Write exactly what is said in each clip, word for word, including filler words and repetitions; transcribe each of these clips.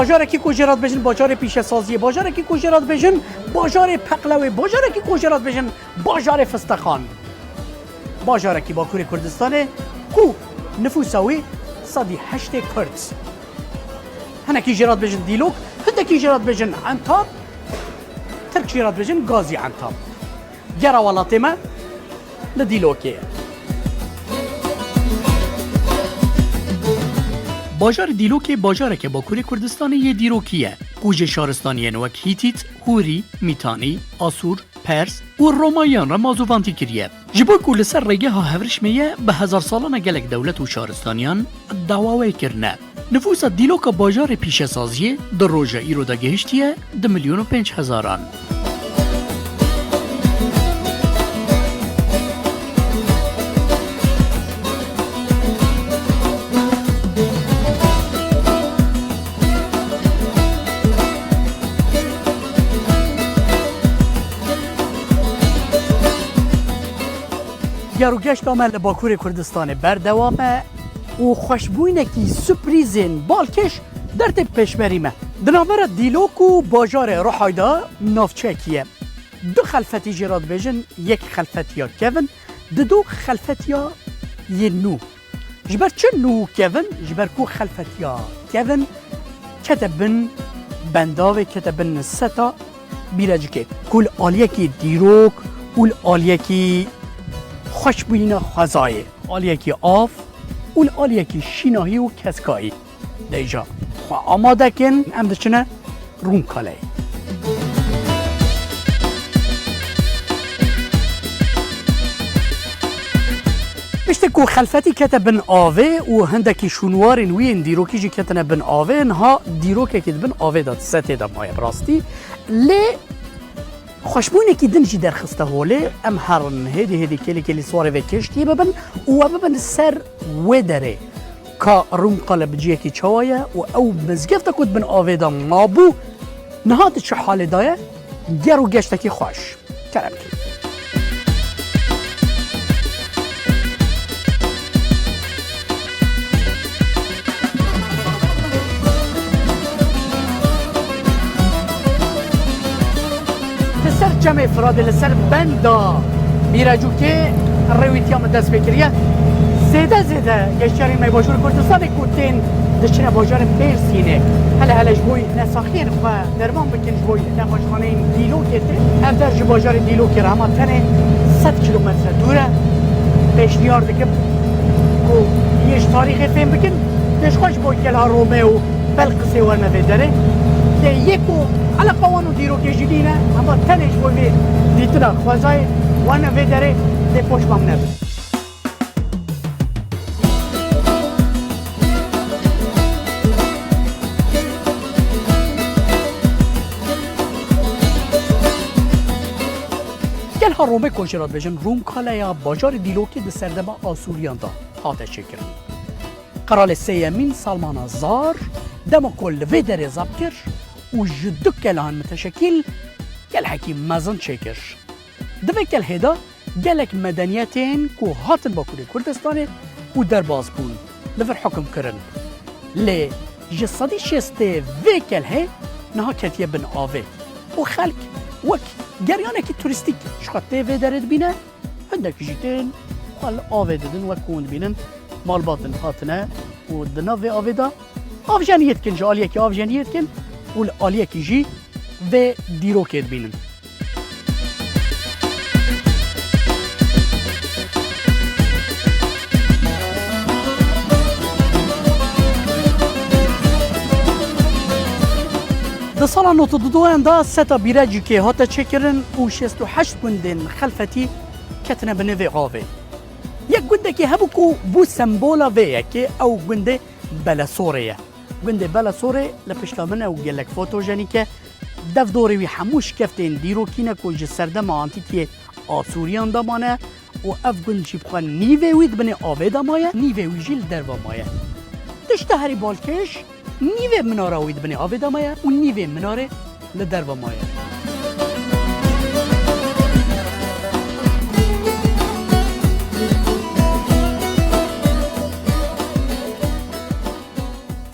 Bajarekî ku jê re dibêjin bajarê pîşesaziyê, bajarekî ku jê re dibêjin bajarê peqlewê, bajarekî ku jê re dibêjin bajarê fistexan. Bajarekî Bakurê Kurdistanê ku nifûsa wî sedî heştê Kurd. Hinekî jê re dibêjin Dîlok, hindekî jê re dibêjin Entab, Tirk jê re dibêjin Gazî Entab. Gera welatê me li Dîlokê ye. Bajarê Dîlokê bajareke Bakurê Kurdistanê yê dîrokî ye, ku ji şaristaniyên wek Hîtît, Hûrî, Mîtanî, Asûr, Pers û Romayiyan re mazûvantî kiriye. Ji bo ku li ser rêgeha Hevrişmê ye, bi hezar salana gelek dewlet û şaristaniyan dawa wê kirine. Nifûsa Dîloka bajarê pîşesaziyê di roja îro de gihiştiye du milyon û pênc hezaran. Gerogeşta me li Bakurê Kurdistanê berdewam e û xweşbûyînekî surprîzên balkêş dertê pêşberî me. Di navbera Dîlok û bajarê Rihayê de navçeyekî ye. Du xelfetî jê re dibêjin, yek xelfetiya kevin, dido xelfetiya yê nû. Ji ber çi nû û kevin? Ji ber ku xelfetiya kevin kete bin bendavê, kete bin seta Bîrecikê, ku li aliyekî dîrok û li aliyekî xweşbûyîna xwezayê, aliyekî av û li aliyekî şînahî û keskayî. Dêja xwe amade kin, em diçine Rûmkaleyê. Piştî ku xelfetî kete bin avê û hindekî şûnwarên wî yên dîrokî jî ketine bin avê, niha dîrokekî di bin avê de di setê de maye bi rastî. Lê xweşbûnekî din jî derxiste holê, em herin hêdî hêdî kêlî kêlî siwarê vê kêştiyê bibin û we bibin ser wê derê. Ka Rûmkale bi cihekî çawa ye û ew mizgefta ku di bin avê de mabû, niha di çi halê de ye? Ger û geştekî xweş. Kerem kin. Li ser Çemê Firadê, li ser benda Bîrecûkê rêwîtiya min dest pê kiriye. Zêde zêde geştyarên me Başûrê Kurdistanê ku tên diçine bajarê Mêrsînê, hele hele ji bo nesaxiyên xwe derman bikin, ji bo nexweşxaneyên Dîlokê tê. Ev der ji bajarê Dîlokê re hema tenê sed kîlometre dûr e. Pêşniyar dikim ku yê ji tarîxê fêm bikin, pêşxwe ji bo Kelha Romê û Belqisê werine vê derê. Lê yê ku eleqa wan û dîrokê jî nîne, hema tenê ji bo vê dîtina xwezayê werine vê derê, lê poşman nebin. Kelha Romê ku jê re dibêjin Rûmkaleya bajarê Dîlokê di serdema Asûriyan de hate çêkirin. Qeralê sêyemîn Salmana Zar dema ku li vê derê zap kir û ji du kelehan miteşekîl kelhekî mezin çêkir. Di vê kelhê de gelek medeniyetên ku hatin Bakurê Kurdistanê û derbas bûn, li vir hukm kirin. Lê ji sedî şêstê vê kelhê niha ketiye bin avê û xelk wek geryanekî turîstîk ji xwe tê vê derê dibîne, hindek jî tên xwe li avê didin, wek ku hûn dibînin malbatin hatine û di nav vê avê de avjeniyê dikin, ji aliyekî avjeniyê dikin û li aliyekî jî vê dîrokê dibînin. Di sala nod û duyan de seta Bîrecûkê hate çêkirin û şêst û heşt gundên xelfetî ketine binê vê avê. Yek gundekî hebû ku bû sembola vê yekê, ew gundê Belesorê ye. Gundê Belesorê li pişta min e û gelek fotojenîk e. Devdorê wî hemû şikeftên dîrokî ne ku ji serdema antîkiyê Asûriyan de mane û ev gund jî bi xwe nîvê wî di binê avê de maye, nîvê wî jî li derve maye. Tişta herî balkêş, nîvê minara wî di binê avê de maye û nîvê minarê li derve maye.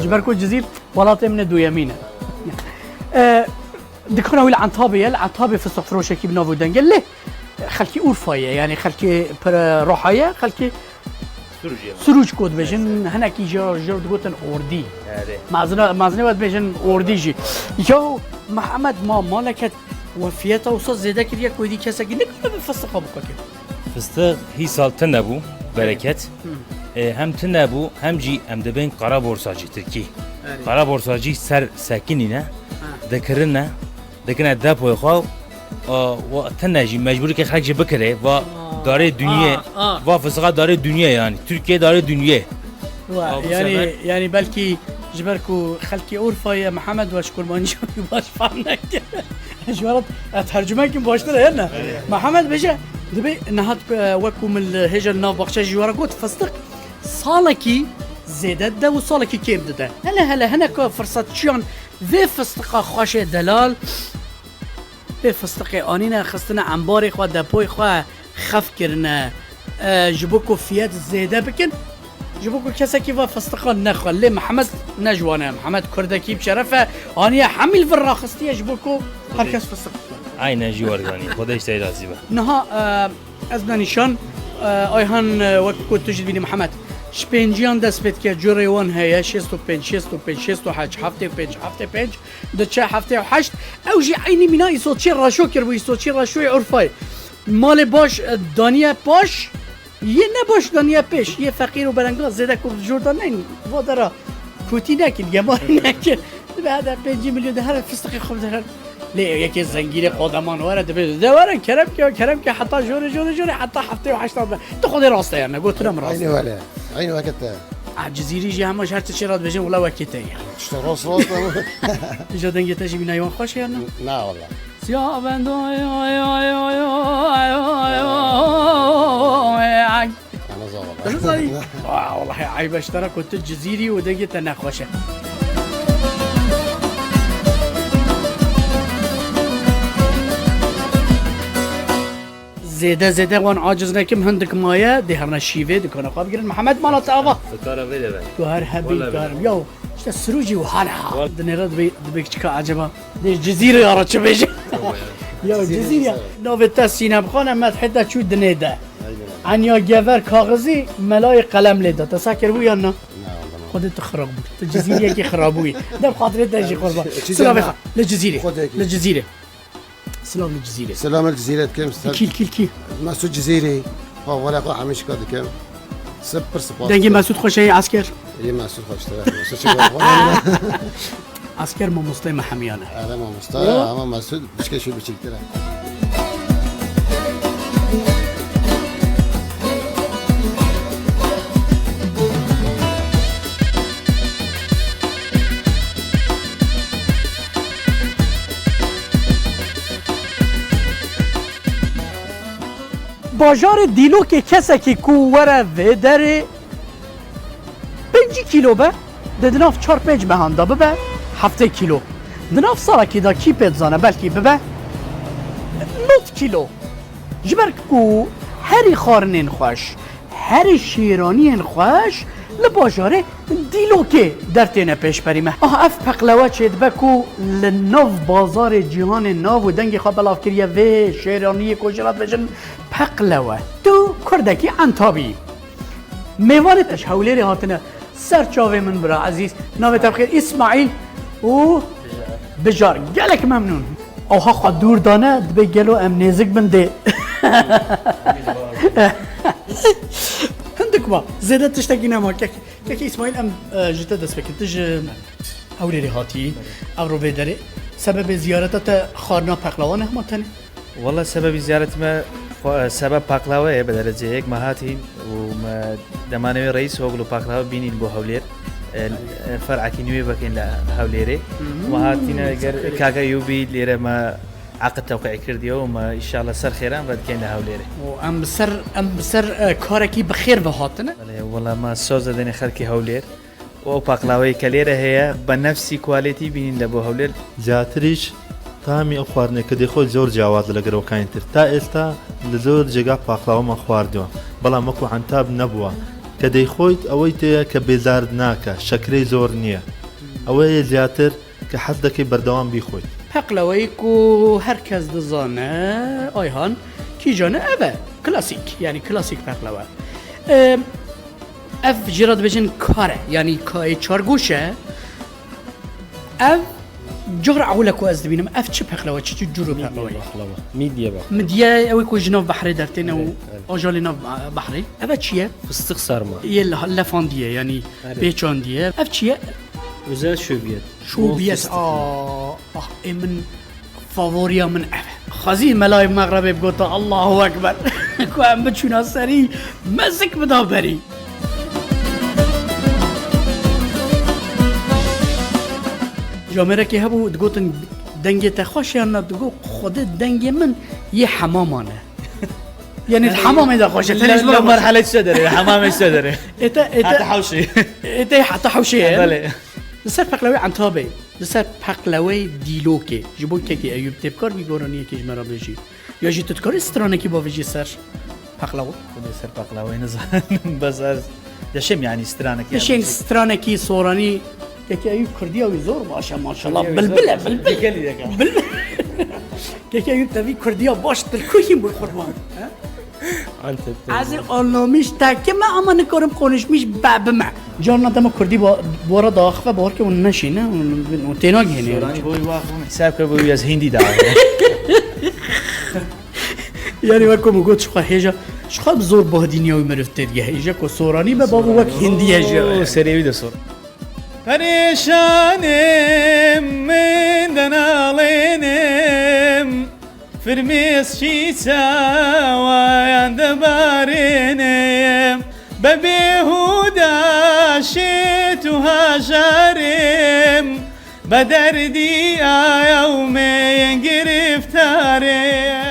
Ji ber ku Cizîr welatê min ê duyemîn e. E, dikana wî li Entabê ye, li Entabê fistixfiroşekî bi nav û deng e. Lê xelkî Urfayê ye, yanî xelkê pir roha ye, xelkî Sirûcê ye. Sirûc ku dibêjin, hinekî jî, jî digotin ordî. Erê. Mezina-, mezinê we dibêjin ordî jî. Ya Mihemed, ma maleket we fiyeta wisa zêde kiriye ku êdî kesekî nikare bi fistiqa bixwe ke. Fistiq hî sal tune bû, bereket. Hı. E, hem tune bû, hem jî em dibên qaraborsacî tirkî. Erê. Qaraborsacî ser sekinîne, Ha. dikirine, dikine depoyê xwe, a, wa tune jî mecbûrî ke xelk jî bikire, va A, darê dinyê, a, a. va fistiqa darê dinyê yanî. Tirkiye darê dinyê. Wa, A, bu yanî, sefer yanî belkî ji ber ku xelkê Urfayê Mihemed we ji kurmancî baş fehm nekir. Ji we re, e, tercumekî baştir e, ne? Mihemed bêje, dibê niha, e, wekû min li hêja li nav baxçe jî we re got, fistiq salekî zêde dide û salekî kêm dide. Hele hele hineka firsatçiyan vê fistiqa xweşê delal, vê fistiqê anîne, xistine embarê xwe, depoyê xwe xef kirine, e, ji bo ku fiyet zêde bikin, ji bo ku kesekî va fistiqa nexwe. Lê Mihemed ne ji wan e. Mihemed kurdekî bi şeref e, aniye hemî li vir raxistiye ji bo ku her kes fistiq bixwe. Aynen ji we re zanî. Xwedê ji te razî be. Niha, e, ez bide nîşan, e, Ayhan, e, wek ku tu jî dibînî Mihemed, ji pênciyan dest pê dike, curê wan heye, şêst û pênc, şêst û pênc, şêst û heşt, heftê û pênc, heftê pênc, diçe heftê û heşt. Ew jî eynî mîna Îsoçê Reşo kiribû, Îsoçê Reşoyê Urfayê. Malê baş, e, daniye paş, yê ne baş daniye pêş, yê feqîr û berenga zêde ku jor de neyn, va dera kotî nekin, gemarî nekin. Dibe hede pêncî milyon de her fistiqê xwe bide her. Lê yekê zengîrê qodeman were dibe, de were kerem ke, kerem ke heta jorê, jorê, jorê heta heftê û heşt be. Tu xwedê rast e yani, gotine min rast. Eynî wele, eynî weke te. A, Cizîrî jî hema ji her tiştê re dibêjin, wela wekî te ye. Tişta rast rast ama. Îja dengê te jî mîna wan xweş e ya ne? Na wala. Siya bendo, yo, yo, yo, yo, yo, yo, yo. Ana zava. Dizanî? Wa, wallahî eyb e ji te re ku tu Cizîrî û dengê te nexweş e. Zêde zêde wan aciz nekim, hindik maye, dê herine şîvê, dikana xwe bigirin. Mihemed, mala te ava. Dikara vê de be. Tu her hebî Wala karim. Vê. Yaw, işte sirûcî û hane ha. Wal- Dinê re dibê, dibê çika acaba? Dê Cizîrê ya re çi bêje? Ya Cizîrê ya. Navê te Sînem Xan e, medhê te çû dinê de. Aynen. Enya gever kaxizî, melayê qelem lê da. Te sa kiribû yan na? Na, wala. Xwedê tu xirab bû. Tu Cizîriyekî xirabûyî. Dem xatirê te jî qurban. Çi Silavê deme? Xwe. Li Cizîrê. Xwedê ki. Li Cizîrê. Silav li Cizîrê. Silav li Cizîrê dikim. Kî, kî, kî. Mesûd Cizîrê. Favoriya xwe hemî şika dikim. Sip, pir spas. Dengê Mesûd xweş e, Esker? Yê Mesûd xweştir e. Mesûd çi xwe. Esker mamosteyê me hemiyan e. Ere mamosta, ama Mesûd biçkê şû biçîktir e. Bajarê Dîlokê kesekî ku were vê derê pêncî kîlo be, di di nav çar pênc mehan de bibe heftê kîlo. Di nav salekî de kî pê dizane belkî bibe nod kîlo. Ji ber ku herî xwarinên xweş, herî şêraniyên xweş li bajarê Dîlokê dertêne pêşberî me. Ah, ev peqlewe çêdibe ku li nav bazarê cîhanê nav û dengê xwe belav kiriye vê şêraniyê ku ji re dibêjin peqlewe. Tu kurdekî Entabî. Mêvanê te ji Hewlêrê hatine. Ser çavê min bira ezîz. Navê te bi xêr? Îsmaîl û Bijar. Gelek memnûn. Awha xwe dûr dane, dibê gelo em nêzik bin dê. Hindik ma, zêde tiştekî nema. Kek-, kekê Îsmaîl, em, e, ji te dest pê kin. Tu ji Hewlêrê hatî, evro vê derê. Sebebê ziyareta te xwarina peqlawan e hema tenê? Wele sebebî ziyaretî me xwe-, sebeb paklawe ye, bi dereceyek me hatîn û me demanê wê Reîs Oglu paklawe bînîn bo Hewlêr. E, e, fer'ekî nû yê vekên li Hewlêrê. Hı hı. Me hatîne ger kaka Eyûbî lêre me eqid tewqî kirdiye û me înşallah ser xêran vedikên li Hewlêrê. Û em bi ser, em bi ser, e, karekî bi xêr ve hatine. Belê, wele me soz didêne xelkê Hewlêr. û ew paklaweyê ke lêre heye, bi nefsî kualîtî bînîn le bo Hewlêr. Ziyatiriş tamî ew xwarinê ke dêxoyt zor ciyawaz li gir wekayên tir. Ta êsta li zor cêga paklawa me xwardiwa. Belam wekû Entab nebûwa. Ke dêxoyt ewey tê ye ke bêzar nake, şekrê zor niye. Ewey yê ziyatir ke hez dike berdewam bîxoyt. Peqleweyî ku her kes dizane, Ayhan, kîjan e, ev e. Klasîk, yanî klasîk peqlewe. Em, Ev jê re dibêjin kare, yanî kayê çargoş e. Ev cara ewil e ku ez dibînim. Ev çi peqlewe, çi, çi cûr û peqlewe ye? Mîdye baklava. Mîdye baklava. Mîdye ew ê ku ji nav behrê dertêne û Evet, evet. ajalê nav behrê. Ev çi ye? Fıstık sarma. Yê le-, lefandiye, yanî Evet. pêçandiye. Ev çi ye? Özel şöbiyet. Şûbiyet, Bol fıstıklı. Aa, ah, ê min favoriya min ev e. Xwezî melayê mexrebê bigota Allahu Ekber. Ku em biçûna serî, me zik bida berî. Camêrekê hebû, digotin, dengê te xweş e yan na? Digot, Xwedê dengê min yê hemaman e. Yanî di hemamê de xweş e, tenê ji bo xweş e. Merhale çi dere, hemamê çi dere. Ê te, ê te, Heta hewşê. Ê te heta hewşê ye. Belê. Li ser peqlewê Entabê, li ser peqlewê Dîlokê, ji bo kekê Eyûb tê bikar vî goraniyekê ji me re bêjî. Ya jî tu dikarî stranekî bavêjî ser peqlewa? Xwedê ser peqlewê nizanim, bes ez dişêm, yanî stranekî. Dişên stranekî soranî, kekê Eyûb kurdiya wî zor baş e, maşallah. Kurdiya wî zor baş e. Bilbil e, bilbil. Dikelî deka. Bilbil. Kekê Eyûb te vî kurdiya baş dilkuhîn bû qurban. He? Antep. Ez ê anlamış tekime ama nikarim konuşmuş bebime. Carna dema kurdî ba-, bi we re diaxive, bawer ke hûn neşîne, hûn, hûn tênagihîne. Soranî bo wî wax bûn, hesab ke bo wî ez hindî diaxivim. Yanî wek ku min got, ji xwe hêja, ji xwe bi zor bahdîniya wî meriv têdigehe. Hêja ku soranî be, bavê wek hindî ye ji. Oo, serê wî de sor. Perêşanim, min de naxlênim, firmêskî çawayan dibarînim. Be bêhuda şêt û hajarim, be derdî aya û me yên giriftarê.